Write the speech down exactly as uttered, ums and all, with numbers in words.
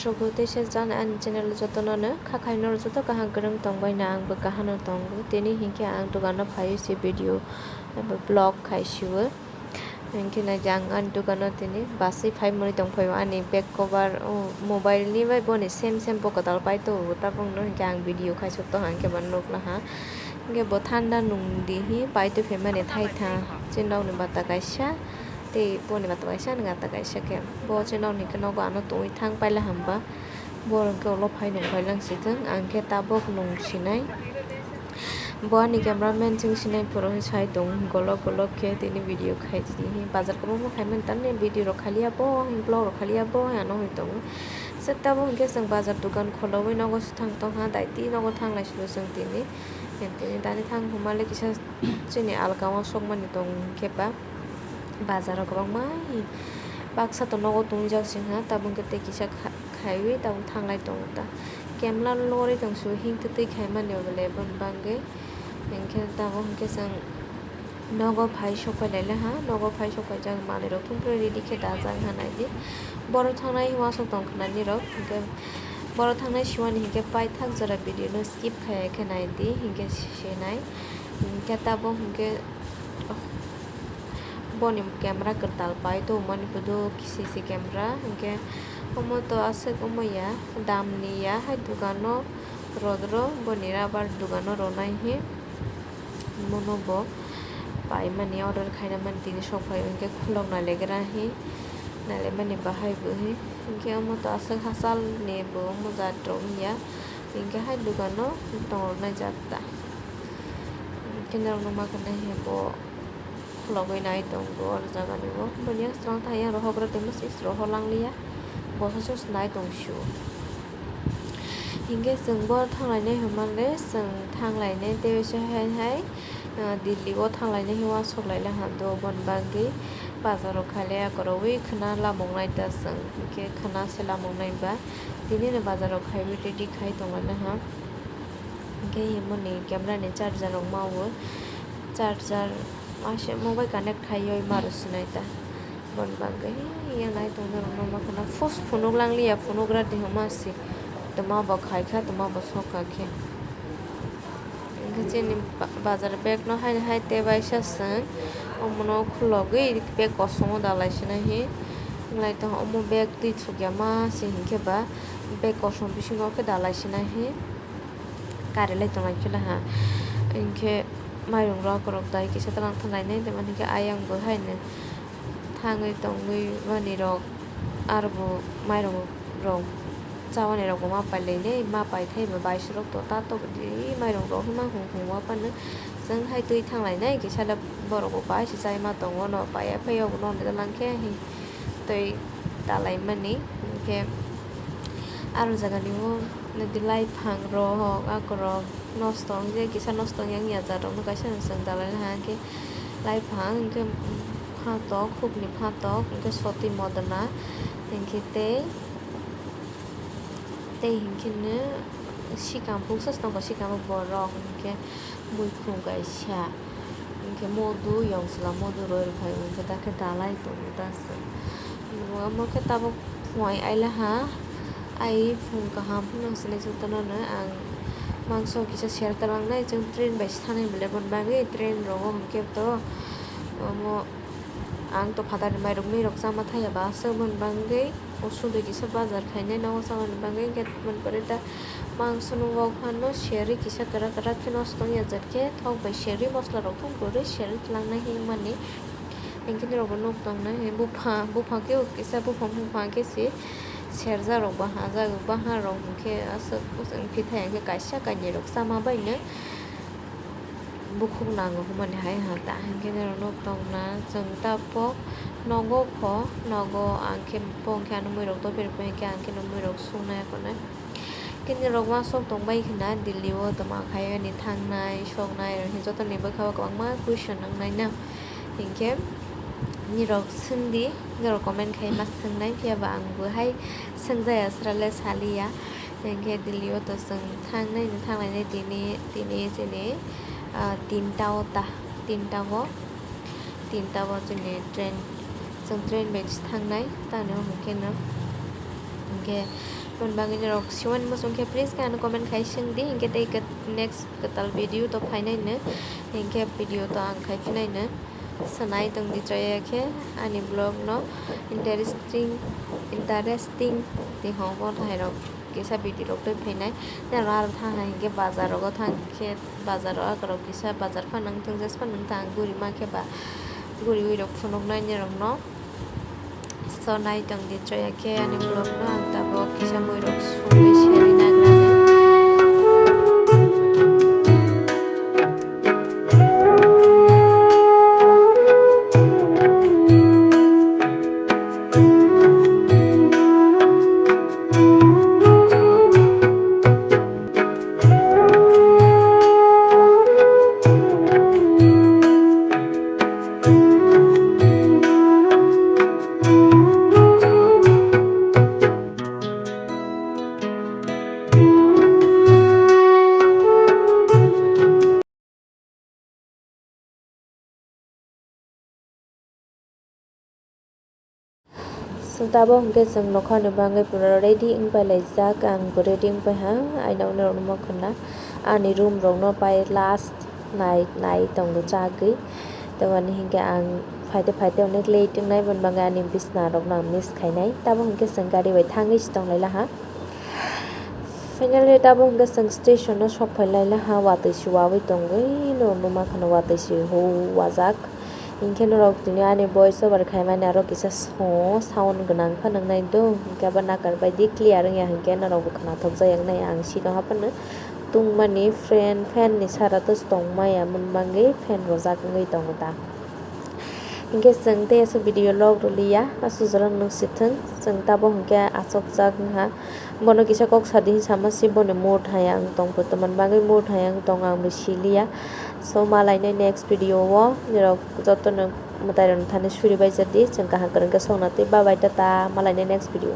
Sogo teisa jani ani channel jotono no kha khainwi norok joto kaham kwrwng tongbaino, ang bo kaham no tongo. Tini hinkhe ang dogano phaiwi se video eba vlog khai siwo. Hinkhe naidi ang ani dogano tini baswi phai mwnwi tongphaio, ani back cover, o, mobile ni bai boni same same bo kwtal pai tongo, tabukno hinkhe ang video khaisuk tong hinkhe bo nukla ha. Hinkhe bo thanda nung di hi pai tongphaimani thaitha, chini nokni bata kaisa. Tei boni bata kaisa, ani bata kaisa khe. Bo chini nokni khe nogo ano tongwi thang paila hamba. Bo hwnkhe ulo phai nung phai lang si thung, ang khe tabuk nung sinai. Bo ani camera man chwng sinai phuru sai tong golok golok khe tini video khai tini. Bazar kwbangma khai mani tamni video rok khaliya bo, vlog rok khaliya bo, ano hoi tongo. Sir tabuk hwnkhe chwng bazar dogan kholawi nogo se thang tong ha, daiti nogo thang lai si bo chwng tini. Tini dani thang hwnma le kisa chini alka o sokmani tong khe ba. Bazar o kwbangma baksa to nogo tongwi jak sing ha, tabuk khe tei kisa kha-, khaiwi tabuk thanglai tongo ta. Kemla lorwi tong su hing twi twi khaimani bo le boni bagwi. Hinkhe tabuk hinkhe chwng nogo phai sok pai lai ha, nogo phai sok paijak manwi rok thung phuru ready khe dajak ha naidi. Borok thangnai uansuk tong khna nirok, hinkhe borok thangnai siwani hinkhe paithak jora video no skip khaiya khe naidi, hinkhe sinai. Hinkhe tabuk hinkhe boni camera kwtal pai tongmani bodo C C camera, hinkhe omo to aswk omo ya, dam ni ya hai dogano rodro, boni rubber dogano ronai hi. Bono bo paimani order khainamani tini sok phai hinkhe khulok nailagra hi, nailaimani bahai bo hi. Hinkhe omo to aswk hachal ni bo omo jat rok wngya, hinkhe hai dogano tongrok nai jat ta. Hinkhe norok nukma khe nai hi bo khulogwi nai tongo oro jaga ni bo. Boni aswk tei yang rohok rok tongma se rohor lang liya, bosa se nai tong su. Hinkhe chwng bo thanglainai hwnmale chwng thanglainai tei se hai hai, ah, Delhi o thanglainai hwnwi uansuk lailai ha do, boni bagwi bazar o khailai akorogwi khwna lamok nai ta chwng, hinkhe khwna se lamok nai ba tini no bazar o khaiwi ready khai tonglaina ha. Hinkhe himoni camera ni charger rok ma o, charger masa mobile connect khaiwi ma rw sinai ta. Boni bagwi yang nai tong norok no ma khana post phunuk lang liya, phunuk ra di homa si toma bo khai kha, toma bo sok kha khe. Hinkhe chini ba-, bazar bag no hai hai tei bai sa chwng omo no khulogwi bag kosom o dalai sinai hi. Wng lai tong omo bag twi thuk ya ma se hinkhe ba bag kosom bisingo khe dalai sinai hi. Kari lai tonglai phila ha. Hinkhe mairung rok rok dai kisa tlang thanglai nai, tei mani khe ayang bo haino thangwi tongwi mani rok, aro bo mairung rok chabani rok bo ma pai lai nai, ma pai thai bo bai surok to ta to di mairung rok hima hung hung ma phano chwng hai twi thanglai nai kisa le borok bo bai se chai ma tongo no pai ya phai ya bo no de lang khe hi. Twi talaimani, hinkhe aro jagani o nokdi laiphang rok akorok nosto wngya, kisa nosto wngya wngya jat rok no kaisa no chwng dalai ha, hinkhe laiphang, hinkhe phatok, khukni phatok, hinkhe soti modona, hinkhe tei, tei hinkhe no sikam buksa se tongo, sikamo borok hinkhe. Muikhung kaisa, hinkhe modu yong chwla modu roi rwphai hinkhe dakhe dalai tongo ta chwng. Omo khe tabuk phuai aila ha, ai phung kaham phano sinai jotono no ang mangso kisa share twlangnai, chwng train bai se thanai belai boni bagwi train rogo hinkhe to omo ang to phatani mairok muirok chama thaiya ba aswk boni bagwi. O sundui kisa bazar khainai nogo chamani bagwi hinkhe, mani pore ta mangso no wok phano seri kisa kwrak kwrak khe nosto wngya jat khe thok bai seri mosla rok phano kwrwi seri twlangnai hinmani. Hinkhe norok bo nuk tongnai buphang buphang khe kisa buphang buphang khe se serjak rok bo hajak bahan rok hinkhe aswk bwswk phithai hinkhe kaisa kainwi rok chama baino. Bukhuk nango hwnmani hai ha ta hinkhe norok nuk tongna chwng ta pok nogo pho nogo ang khe bo hinkhe ano muirok dophir pho hinkhe ang khe no muirok sungnai akonai. Khe norok uansuk tongbai khna Delhi o tongma khai ani thangnai soknai hinkhe jotoni bwkha o kwbangma question wngnai na hinkhe nirok swngdi norok comment khai ma swngnai phiya ba ang bo hai swngjaya srale saliya. Hinkhe Delhi o to chwng thangnai no thanglainai tini, tini chini, ah, tinta o ta, tinta o, tinta o chini train, chwng train bai se thangnai, tamo hinkhe no, hinkhe Aboni bagwi norok siwani muchung khe please khe ano comment khai swng di, hinkhe tei khe next kwtal video to phainai no, hinkhe video to ang khai phinai no. Sanai tong di choya khe ani vlog no interesting, interesting tei hwnba thairok kisa video rok tei phainai. Norok aro thang hai hinkhe bazar rogo thang khe bazar o akorok kisa bazar phanang thung jas phanang thang guri ma khe ba guriwi rok phunuknai norok no. So nai tong di choya khe ani vlog no ang tabuk kisa mui rok songwi serwi nagra. So, tabuk hwnkhe chwng nokhani bagwi pura ready wngpai laijak, ang bo ready wngpai ha, aina uni rokno ma khwna ani room rokno pai last nai nai tongo chagwi, tamoni hinkhe ang phaite phaite onek late wngnai, boni bagwi ani bisna rokno ang miss khainai, tabuk hinkhe chwng gari bai thangwi se tong lailakha. Finally, tabuk hwnkhe chwng station o sok phai lailakha, watwi se wawi tongwi no numa kheno watwi se huu wajak. Hinkhe norok tini ani voice over khaimani aro kisa song sound gwnang phano wngnai do, hinkhe abo nakar bai di clear wngya hinkhe norokbo khwnathok jai wngnai. Ang sino haphano tungmani fan, fan ni sara to tong maya, mwnbangwi fan rwjak wngwi tongo ta. Hinkhe chwng tei aswk video log rwliya, aswk jora nwng sithwng, chwng tabuk hinkhe achukjak wngha. Bono kisa kok sadi hinwi sama se, boni mood hai ang tong, kwtwmani bagwi mood hai ang tong, ang bo siliya. So, malainai next video o, nirok jotono mwtai rokni thani suri bai jadi, chwng kaham kwrwng khe songna twi, bye bye, tata, malainai next video.